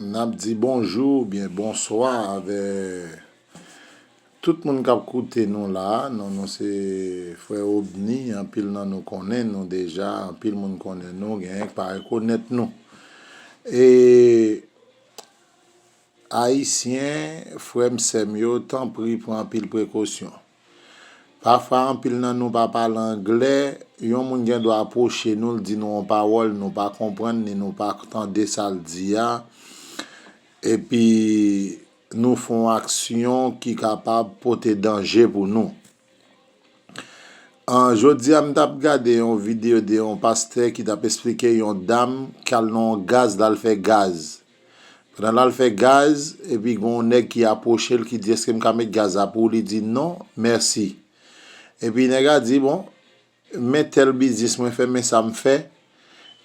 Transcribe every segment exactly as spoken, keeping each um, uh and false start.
N ap di bonjou oubyen bonswa avè tout moun k ap koute nou la. Non nou se frè Obni, anpil nan nou konnen nou deja, anpil moun konnen nou, genyen k pa rekonèt nou. E Ayisyen, frè m, sè m yo, tanpri pran anpil prekosyon. Pafwa, anpil nan nou pa pale anglè, yon moun gen dwa apwoche nou, l di nou yon pawòl, nou pa konprann ni nou pa tande sa l di a, epi nou fè yon aksyon ki kapab pote danje pou nou. An, jodi a, m t ap gade yon videyo de yon pastè ki t ap esplike yon dam k al nan yon gaz, l al fè gaz. Pandan l al fè gaz, epi gen yon nèg ki apwoche l, ki di, "Èske m ka met gaz la pou ou?" Li di, "Non, mèsi." Epi nèg la di, "Bon, men tèl biznis mwen fè, men sa m fè,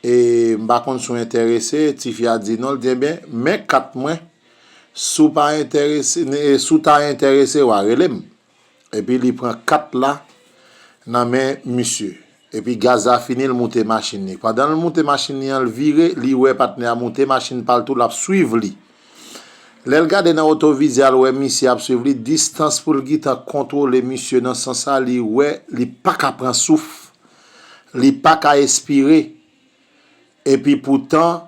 e m pa konn si w enterese." Tifi a di non, l di, "Ebyen, men kat mwen, si w pa enterese, si w ta enterese, w a rele m." Epi li pran kat la nan men misye. Epi gaz la fini, l moute machin li. Pandan l moute machin li an, l vire, li wè patnè a moute machin pa l tou, l ap swiv li. Lè l gade nan otovizè a, l wè misye ap swiv li, distans pou l gentan kontwole misye nan sans sa, li wè li pa ka pran souf, li pa ka espire. Epi poutan,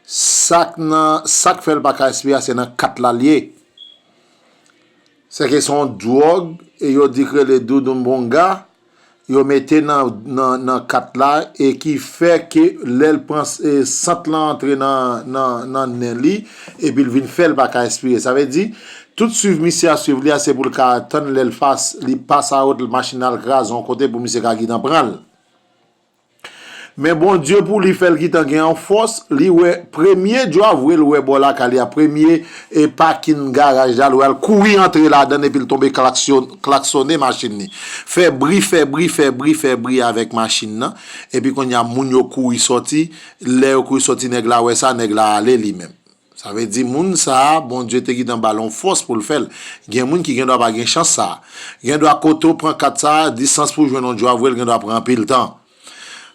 sa k nan, sa k fè l pa ka espire a, se nan kat la l ye. Sèke se yon dwòg, e yo di k rele Doudoun Bonga, yo mete nan, nan, nan kat la, e ki fè ke lè l pran, e, sant lan antre nan, nan, nan nen li, epi l vin fè l pa ka espire. Sa vle di, tout swiv misye a swiv li a, se pou l ka tann lè l fas, li pase a wot, machin nan al kraze yon kote pou misye ka gentan pran l. Men Bondye pou li fè l gentan gen yon fòs, li wè premye djwavwe l wè bò lakay li a, premye, e, pakin garaj la, l wè l kouri antre ladan l epi l tonbe klakson-, klaksonnen machin li. Fè bri, fè bri, fè bri, fè bri avèk machin nan. Epi kounye a moun yo kouri sòti, lè yo kouri sòti nèg la wè sa, nèg la ale li menm. Sa vle di moun sa a, Bondye te gentan ba l yon fòs pou l fè l. Gen moun ki gendwa pa gen chans sa a. Gendwa kote w pran kat sa a, distans pou w jwenn yon djwavwe l gendwa pran anpil tan.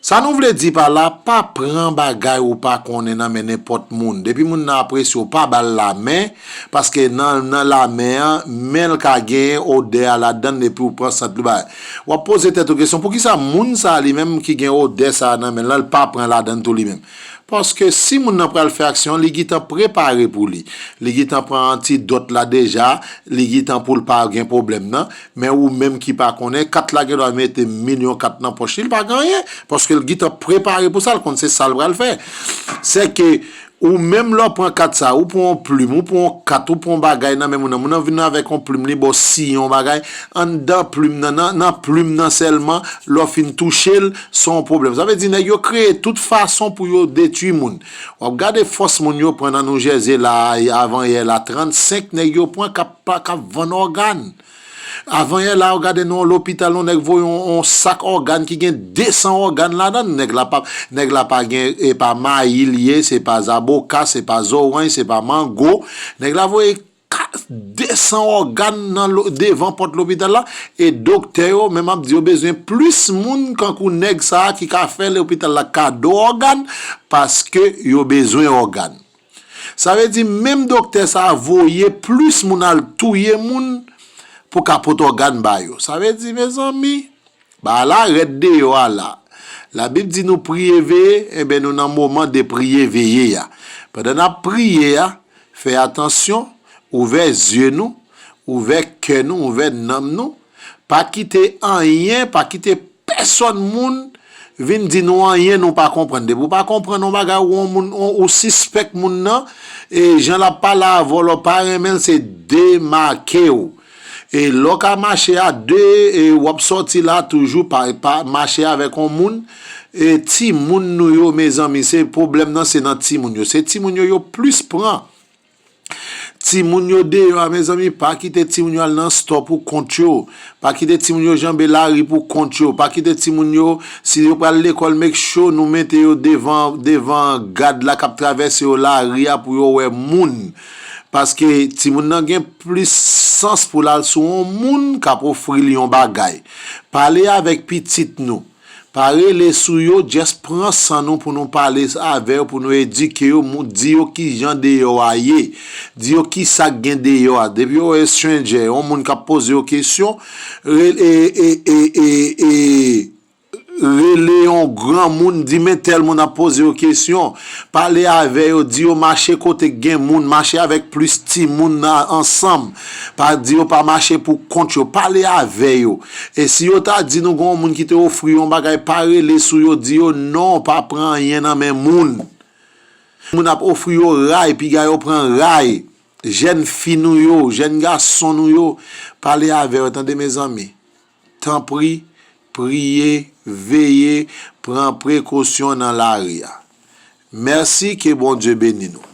Sa nou vle di pa la, pa pran bagay ou pa konnen nan men nenpòt moun. Depi moun nan apresye w, pa ba l lamen, paske nan, nan lamen an, men l ka gen odè a ladan l epi w pran sant li bay. W ap poze tèt ou kesyon, poukisa moun sa a li menm ki gen odè sa a nan men l lan, l pa pran ladan l tou li menm? Paske si moun nan pral fè aksyon an, li gentan prepare pou li. Li gentan pran antidòt la deja, li gentan pou l pa gen pwoblèm nan. Men ou menm ki pa konnen, kat la gendwa mete milyon kat nan pòch li, li pa gen anyen. Paske l gentan prepare pou sa, l konn se sa l pral fè. Sèke ou menm lè w pran kat sa, ou pran yon plim, ou pran yon kat, ou pran yon bagay nan men moun nan, moun nan vin avèk yon plim, li ba w siyen yon bagay, anndan plim nan, nan, nan plim nan sèlman, lè w fin touche l, se yon pwoblèm. Sa vle di nèg yo kreye tout fason pou yo detwi moun. W ap gade fòs moun yo pran nan Noujèze la, avanyè la, trannsenk nèg yo pran k ap, k ap vann ògàn. Avanyè la, w gade nan yon lopital, yon nèg voye yon, yon sak ògàn ki gen desan ògàn ladan l. Nèg la pa, nèg la pa gen, e pa mayi l ye, se pa zaboka, se pa zoranj, se pa mango. Nèg la voye ka-, desan ògàn nan lo-, devan pòt lopital la. E doktè yo menm ap di yo bezwen plis moun kankou nèg sa a ki ka fè lopital la kado ògàn, paske yo bezwen ògàn. Sa vle di menm doktè sa a voye plis moun al touye moun pou ka pote ògàn ba yo. Sa vle di, mezanmi, bagay la rèd deyò a la. Labib di nou priye veye, enben nou nan moman de priye veye a. Pandan n ap priye a, fè atansyon, ouvè zye nou, ouvè kè nou, ouvè nanm nou, pa kite anyen, pa kite pèsòn moun vin di nou anyen nou pa konprann. Depi w pa konprann yon bagay, ou yon moun, ou, ou sispèk moun nan, e jan l ap pale avè w la, w pa renmen l, se demake w. E lè w ka mache a de, e w ap sòti la toujou pa, pa mache avèk yon moun, e timoun nou yo, mezanmi, se pwoblèm nan, se nan timoun yo. Se timoun yo, yo plis pran. Timoun yo deyò a, mezanmi, pa kite timoun yo al nan stò pou kont yo. Pa kite timoun yo janbe lari pou kont yo. Pa kite timoun yo, si yo pral lekòl, make sure nou mete yo devan, devan gad la k ap travèse yo lari a pou yo wè moun. Paske timoun nan gen plis sans pou l al sou yon moun k ap ofri l yon bagay. Pale avèk pitit nou. Pa rele sou yo, just pran san nou pou nou pale avè yo, pou nou edike yo, di yo ki jan deyò a ye, di yo ki sa k gen deyò a. Depi yo wè stranger, yon moun k ap poze yo kesyon, rele yon granmoun, di men tèl moun ap poze yo kesyon, pale avè yo, di yo mache kote k gen moun, mache avèk plis timoun ansanm, pa di yo pa mache pou kont yo, pale avè yo. E si yo ta di nou gen yon moun ki te ofri yon bagay, pa rele sou yo, di yo non, pa pran anyen nan men moun. Moun ap ofri yo ray, piga yo pran ray. Jèn fi nou yo, jèn gason nou yo, pale avè yo, tande mezanmi. Tanpri, priye, veye, pran prekosyon nan lari a. Mèsi, ke Bondye beni nou.